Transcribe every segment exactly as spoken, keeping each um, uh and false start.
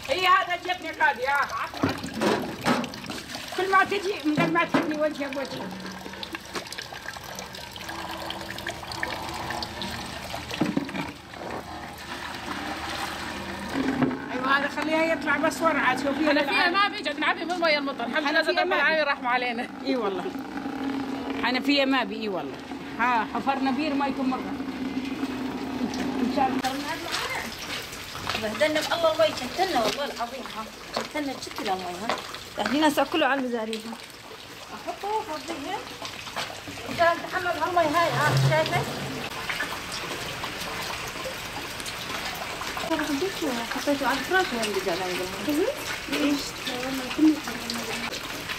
هي هذا جتني غادي، آه. كل ما تجي من قبل ما تجيني وجهك وجهي. ايوه، هذا خليها يطلع بس ورعه، شوفي. حنفيه ما بيجي، بنعبي من مي المطر. الحمد لله، حنفيه ما بي. العالمين رحمه علينا. اي والله. حنفيه ما بي، اي والله. ها، حفرنا بير ما يكون مره. ان شاء الله. بهدلنا بالله المي، جتنا والله العظيم، ها. جتنا جت الى المي، ها. اهلنا ساكلوا على المزاريب، ها. احطوا فضيهم. ان شاء الله نتحمل هالمي هاي، ها، شايفه؟ ترى خديت شو حطيته على الفراش وين بيجي على عندهم. ليش؟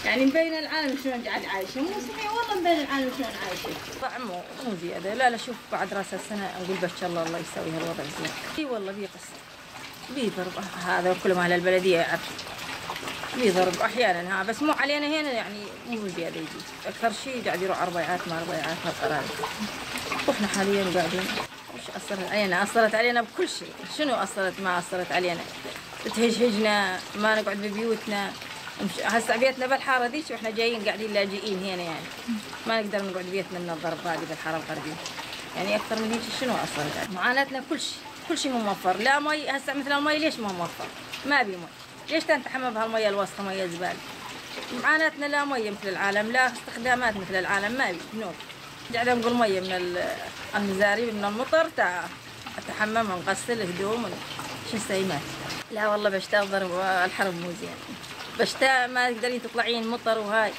يعني مبين العالم شلون قاعد عايشه، مو صحيح والله مبين العالم شلون عايشه. طعمه مو زياده، لا لا، شوف بعد راس السنه نقول بس الله، الله يسوي هالوضع زين. اي والله بيقص. بيضرب هذا كل مال البلدية يعرف. بيضرب أحيانًا، ها، بس مو علينا هنا، يعني، مو زيادة يجي. أكثر شي قاعد يروح أربعات، ما أربعات، هالقرار. وإحنا حاليًا قاعدين. وش أثرت علينا؟ أثرت علينا بكل شي. شنو أثرت؟ ما أثرت علينا. بتهجهجنا، ما نقعد ببيوتنا. مش-، هسه بيتنا بالحارة ذيك، وإحنا جايين قاعدين لاجئين هنا، يعني. ما نقدر نقعد بيتنا من الضرب هذه بالحارة الغربية. يعني، أكثر من هيك شنو أثرت علينا؟ معاناتنا كل شي. كل شي مو موفر، لا مي، هسه مثل المي ليش مو موفر؟ ما بي مي، ليش تنتحمى بهالمية الوسخة، مية زبالة؟ معاناتنا لا مي مثل العالم، لا استخدامات مثل العالم، ما بي، نو. قاعدة نقول مية من ال-، المزاريب، من المطر، تا أتحمم، نغسل هدوم، شو نسوي ما في. لا والله بشتا الضرب، الحرب مو زين. بشتا ما تقدرين تطلعين مطر وهاي.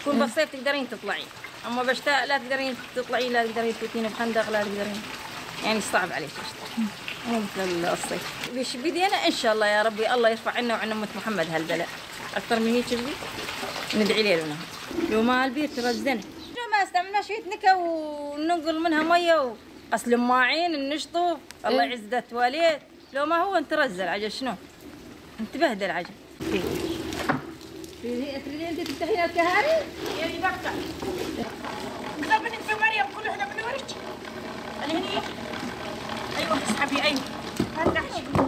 كون بالصيف تقدرين تطلعين، اما بشتاء لا تقدرين تطلعين، لا تقدرين تفوتين بخندق، لا تقدرين، يعني صعب عليك بشتاء. مو مثل الصيف. بش بدينا ان شاء الله يا ربي، الله يرفع عنا وعن امة محمد هالبلاء. اكثر من هيك بدي ندعي ليلنا. لو ما البيت رزنا. شنو ما استعملنا شوية نكا وننقل منها مية وغسل الماعين، النشطو، الله يعز ده تواليت. لو ما هو انت رزل عجل شنو؟ انت بهدل عجل. تريدين، تريدين انت تفتحين الكهاري؟ يعني بفتح. لا، من انت مريم، كل واحدة من ورش. اللي هني. ايوه، اسحبي، ايوه. هذا حشو.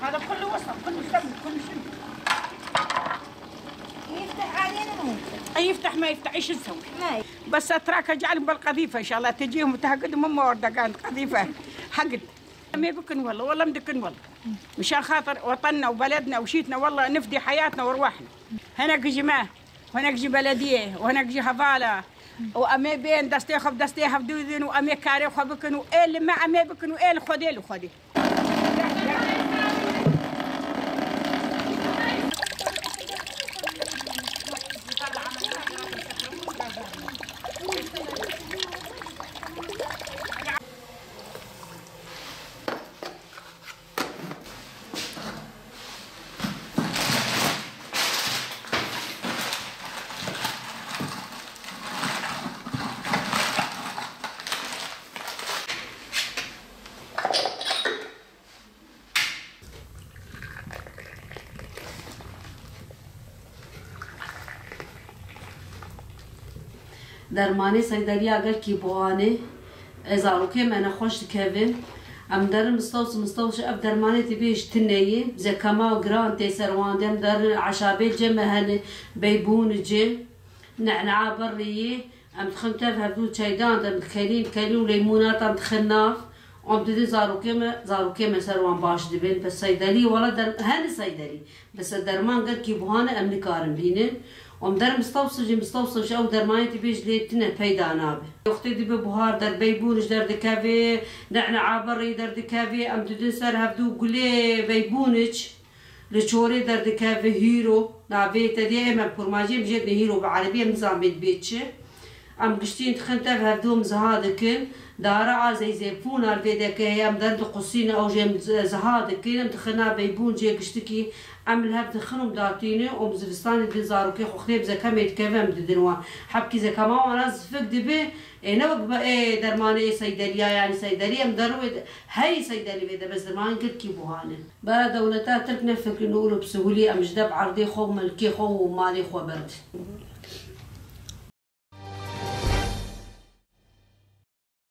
هذا كله وسط، كله سم، كله شنو؟ يفتح علينا مو؟ اي يفتح ما يفتح، ايش نسوي؟ ما ي- بس اتراك اجعلهم بالقذيفة ان شاء الله، تجيهم وتهقدهم هم ورده قاعد قذيفة. حقد. ما بكن والله، والله مدكن والله. مشان خاطر وطننا وبلدنا وشيتنا، والله نفدي حياتنا وارواحنا. هناك جماعة، وهناك جي بلدية، وهناك جي هفالة. وأمي بين دستي خب دستي هفدودين، وأمي كاري خب بكن، وإيه اللي ما أمي بكن، وإيه اللي خدي له خدي. Dermanê seydeliya gelkî buhanê, e, zarokê me nexweş dikevin. Em derin mistewş, mistewş ev dermanê tê bê ji tune yê. Zekema û giran tê ser wan de, em derin eşabê cê me hene, beybûn cê, ne'ne'a berrî yê. Em dixin tev hevdû çeydan de, em dikelîn, dikelîn û leymûnat em dixin nav. Em didin zarokê me, zarokê me ser wan baş dibin. Bes seydelî, wela der-, hene seydelî. Bes derman gelkî buhane em nikarin bînin. Em derin mistewsif jî, mistewsif jî ew dermanê tê bê ji lê tune peyda nabe. Wextê dibe buhar der beybûnic derdikeve, ne'ne'a berrî derdikeve, em didin ser hevdû gulê beybûnic. Li çorê derdikeve hîro, navê te dê em kurmancî em jê dibê hîro bi erebî em nizanin bê dibê çi. Em giştî dixin tev hevdû em ziha dikin. Dara a zeyzeypûna li vê deke heye em der diqusînin ew jê em zi-, ziha dikin. Em dixin nav beybûn cê giştikî em li hev dixin û em datînin û em zivistanê din zarokê xwe xirê bi zekemê dikeve em didin wan. Hebkî zekema wana zifik dibe, ê ne wek be, ê dermanê ê seydeliya, yanî seydelî em der wê de, heyî seydelî vê de, bes dermanên girkî buhane. Bara dewleta Tirk nefikirin û bi sihûlî em ji de bi erdê xwe û milkê xwe û malê xwe berdin.